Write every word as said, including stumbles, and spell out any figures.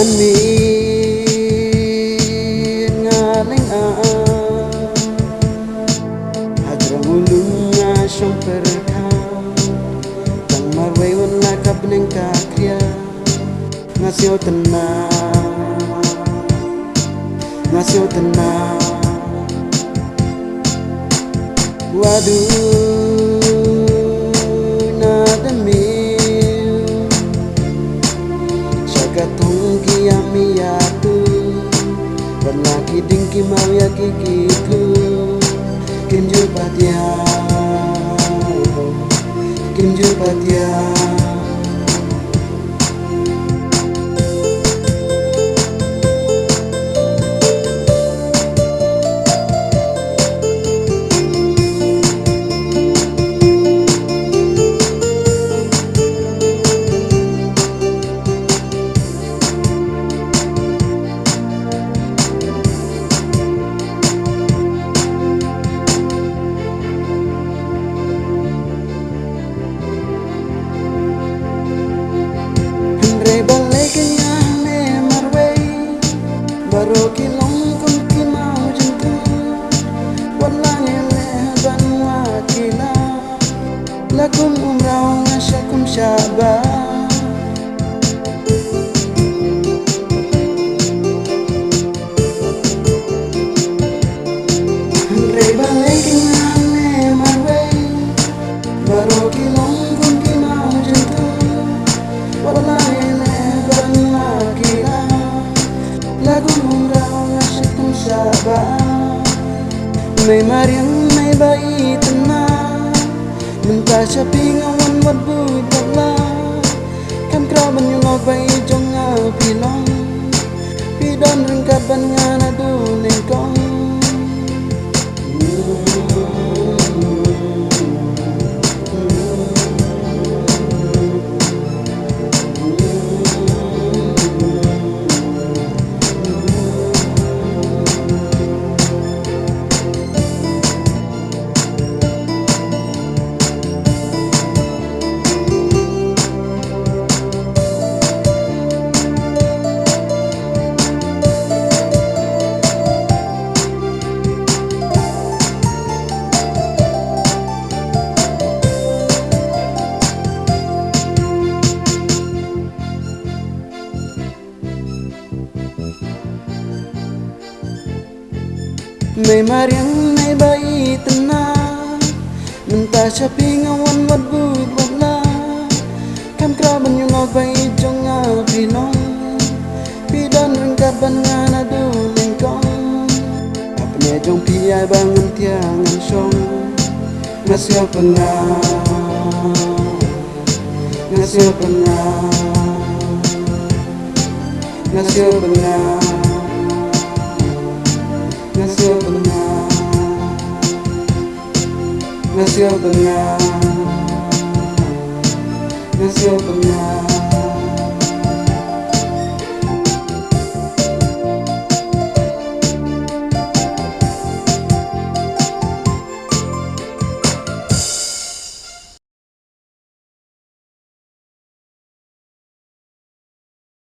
Miet nga leng a, hajrong u lum nga shong pyrkhat. Tang marwei wan la ka bneng ka khriat. Nga sngewtynnat, nga sngewtynnat. Wadu na da miu sha ka thong ki ïa mi ïa tu. Wat la ki ding ki maw ïa ki ki thu. Kim jur patiaw, kim jur patiaw. Hynrei balei keiñ hangne marwei, baroh ki long kum ki maw jyntu. Wat la ngi leh ban wad ki la, la kum u mraw nga shah kum shah bah. Hynrei balei keiñ hangne marwei, baroh ki long kum ki maw jyntu. Wat la ngi leh ban wad ki la, la kum u mraw nga shah kum shah bah. Mei mariang mei ba itynnat, mynta sha phi nga wan wad buit wad la. Kam kraw ban ïoh lok ba i jong nga phi long. Phi don ryngkat bad nga naduh nyngkong. Mei mariang mei ba itynnat, mynta sha phi nga wan wad buit wad la. Kam kraw ban ïoh lok ba i jong nga phi long. Phi don ryngkat bad nga naduh nyngkong. Hapdeng jong phi ai ba ngan thiah ngan shong. Nga sngewtynnat, nga sngewtynnat, nga sngewtynnat, nga sngewtynnat, nga sngewtynnat, nga sngewtynnat.